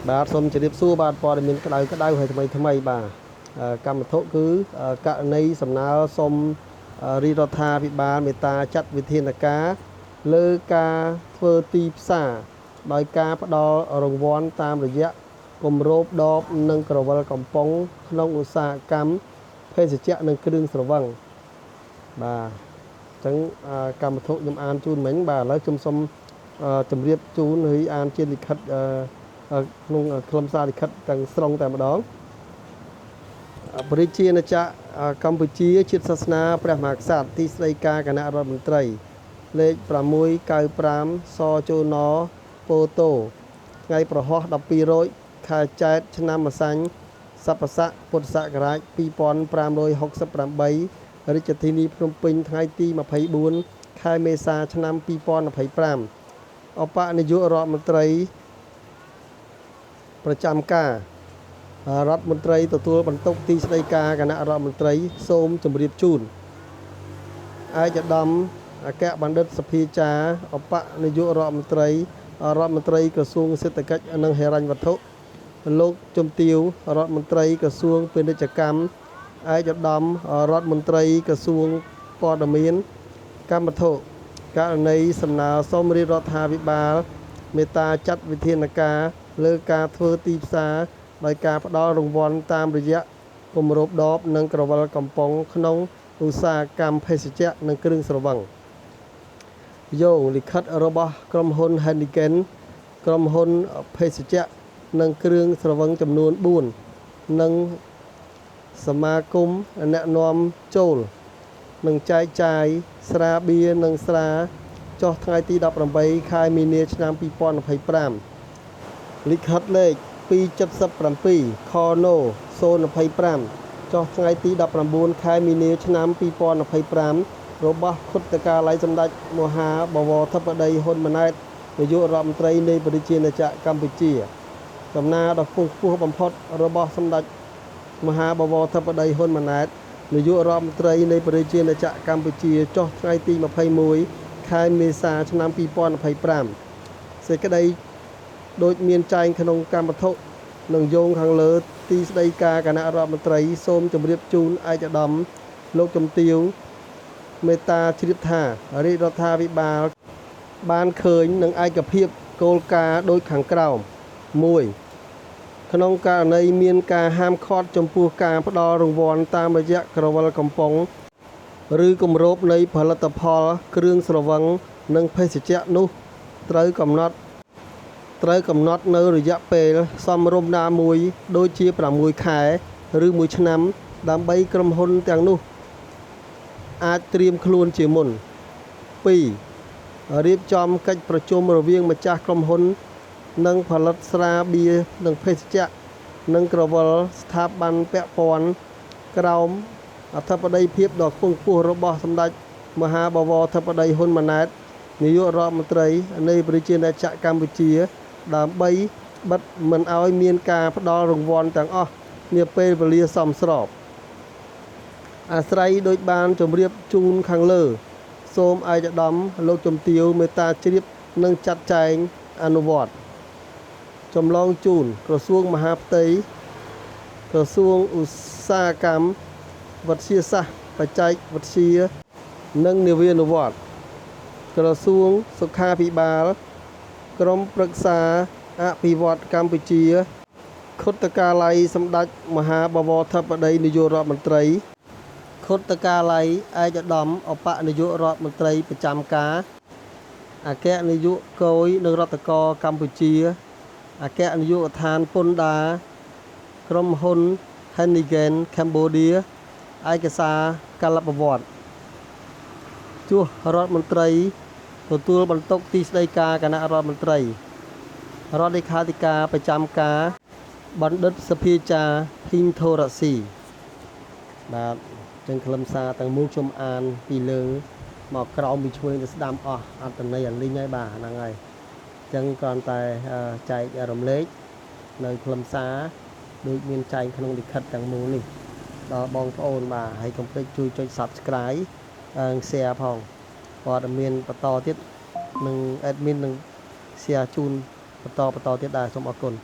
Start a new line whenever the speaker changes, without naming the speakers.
បាទសូមជម្រាបសួរបាទព័ត៌មានក្តៅក្តៅហើយថ្មីថ្មីបាទកម្មវត្ថុគឺករណីសំណើសុំរាជរដ្ឋាភិបាលមេត្តាចាត់វិធានការលើការធ្វើទីផ្សារដោយការផ្ដល់រង្វាន់តាមរយៈគម្របដបនិងក្រវិលកំប៉ុងក្នុងឧស្សាហកម្មភេសជ្ជៈនិងគ្រឿងស្រវឹងបាទអញ្ចឹងកម្មវត្ថុខ្ញុំអានជូនមិញបាទឥឡូវខ្ញុំសូមជម្រាបជូនហើយអានជាលិខិតក្នុងខ្លឹមសារលិខិតទាំងស្រុងតែម្ដងព្រះរាជាណាចក្រកម្ពុជាជាតិសាសនាព្រះមហាក្សត្រទីស្តីការគណៈរដ្ឋមន្ត្រីលេខ695សជណពោតូថ្ងៃប្រហោះ12រោចខែចែត្រឆ្នាំម្សាញ់ស័ព្ទស័កពុទ្ធសករាជ2568រាជធានីភ្នំពេញថ្ងៃទី24ខែមេសាឆ្នាំ2025ឧបនាយករដ្ឋមន្ត្រីប្រចាំការរដ្ឋមន្ត្រីទទួលបន្ទុកទីស្តីការគណៈរដ្ឋមន្ត្រីសូមជម្រាបជូនឯកឧត្តមអគ្គបណ្ឌិតសភាចាឧបនាយករដ្ឋមន្ត្រីរដ្ឋមន្ត្រីក្រសួងសេដ្ឋកិច្ចនិងហិរញ្ញវត្ថុលោកជំទាវរដ្ឋមន្ត្រីក្រសួងពាណិជ្ជកម្មឯកឧត្តមរដ្ឋមន្ត្រីក្រសួងព័ត៌មានកម្មវត្ថុករណីសំណើសុំរាជរដ្ឋាភិបាលមេត្តាចាត់វិធានការលើការធ្វើទីផ្សារដោយការផ្ដល់រង្វាន់តាមរយៈគម្របដបនិងក្រវិលកំប៉ុងក្នុងឧស្សាហកម្មភេសជ្ជៈនិងគ្រឿងស្រវឹងយោងលិខិតរបស់ក្រុមហ៊ុន Heineken ក្រុមហ៊ុនភេសជ្ជៈនិងគ្រឿងស្រវឹងចំនួន4និងសមាគមអ្នកនាំចូលនិងចែកចាយស្រាបៀរនិងស្រាចុះថ្ងៃទី18ខែមីនាឆ្នាំ2025លិខិតលេខ277ខណូ025ចុះថ្ងៃទី19ខែមីនាឆ្នាំ2025របស់ខុទ្ទកាល័យសម្ដេចមហាបវរធិបតីហ៊ុនម៉ាណែតនាយករដ្ឋមន្ត្រីនៃប្រជាណាចក្រកម្ពុជាចំណារដ៏ខ្ពង់ខ្ពស់បំផុតរបស់សម្ដេចមហាបវរធិបតីហ៊ុនម៉ាណែតនាយករដ្ឋមន្ត្រីនៃប្រជាណាចក្រកម្ពុជាចុះថ្ងៃទី21ខែមេសាឆ្នាំ2025សេចក្តីដូចមានចែងក្នុងកម្មវត្ថុនិងយោងខាងលើទីស្តីការគណៈរដ្ឋមន្ត្រីសូមជម្រាបជូនឯកឧត្តមលោកជំទាវមេត្តាជ្រាបថារាជរដ្ឋាភិបាលបានឃើញនឹងឯកភាពគោលការណ៍ដូចខាងក្រោម1ក្នុងករណីមានការហាមឃាត់ចំពោះការផ្ដល់រង្វាន់តាមរយៈក្រវិលកំប៉ុងឬគម្របនៃផលិតផលគ្រឿងស្រវឹងនិងភេសជ្ជៈនោះត្រូវកំណត់នៅរយៈពេលសមរម្យណាមួយដូចជា6ខែឬ1ឆ្នាំដើម្បីក្រុមហ៊ុនទាំងនោះអាចត្រៀមខ្លួនជាមុន2រៀបចំកិច្ចប្រជុំរវាងម្ចាស់ក្រុមហ៊ុននិងផលិតស្រាបៀរនិងភេសជ្ជៈនិងក្រវិលស្ថាប័នពាក់ព័ន្ធក្រោមអធិបតីភាពដ៏ខ្ពង់ខ្ពស់របស់សម្ដេចមហាបវរធិបតីហ៊ុនម៉ាណែតនាយករដ្ឋមន្ត្រីនៃប្រជាណាចក្រកម្ពុជាដើម្បីបិទមិនឲ្យមានការផ្ដល់រង្វាន់ទាំងអស់នាពេលវេលាសមស្របអាស្រ័យដោយបានជម្រាបជូនខាងលើសូមឯកឧត្តមលោកជំទាវមេត្តាជ្រាបនិងចាត់ចែងអនុវត្តចម្លងជូនក្រសួងមហាផ្ទៃក្រសួងឧស្សាហកម្មវិទ្យាសាស្ត្របច្ចេកវិទ្យានិងនវានុវត្តន៍ក្រសួងសុខាភិបាលក្រមប្រឹក្សាអភិវឌ្ឍកម្ពុជាខុទ្ទកាល័យសម្ដេចមហាបវរធិបតីនាយករដ្ឋមន្ត្រីខុទ្ទកាល័យឯកឧត្តមឧបនាយករដ្ឋមន្ត្រីប្រចាំការអគ្គនាយកគយនិងរដ្ឋាករកម្ពុជាអគ្គនាយកដ្ឋានពន្ធដារក្រុមហ៊ុន Heineken Cambodia ឯកសារកាលប្រវត្តិជួសរដ្ឋមន្ត្រីទទួលបន្ទុកទីស្តីការគណៈរដ្ឋមន្ត្រីរដ្ឋលេខាធិការប្រចាំការបណ្ឌិតសភាចាហ៊ីងធរស៊ីបាទចឹងខ្លឹមសារទាំងមូលខ្ញុំអានពីលើមកក្រោមពីឆ្វេងទៅស្ដាំអស់អត្ថន័យអាលីងហើយបាទហ្នឹងហើយចឹងគ្រាន់តែចែករំលែកនៅខ្លឹមសារដូចមានចែងក្នុងលិខិតទាំងមូលនេះដល់បងប្អូនបាទហើយកុំភ្លេចជួយចុច Subscribe និង Share ផងព័ត៌មានបន្តទៀតនឹង admin នឹង share ជូនបន្តទៀតដែរសូមអរគុណ។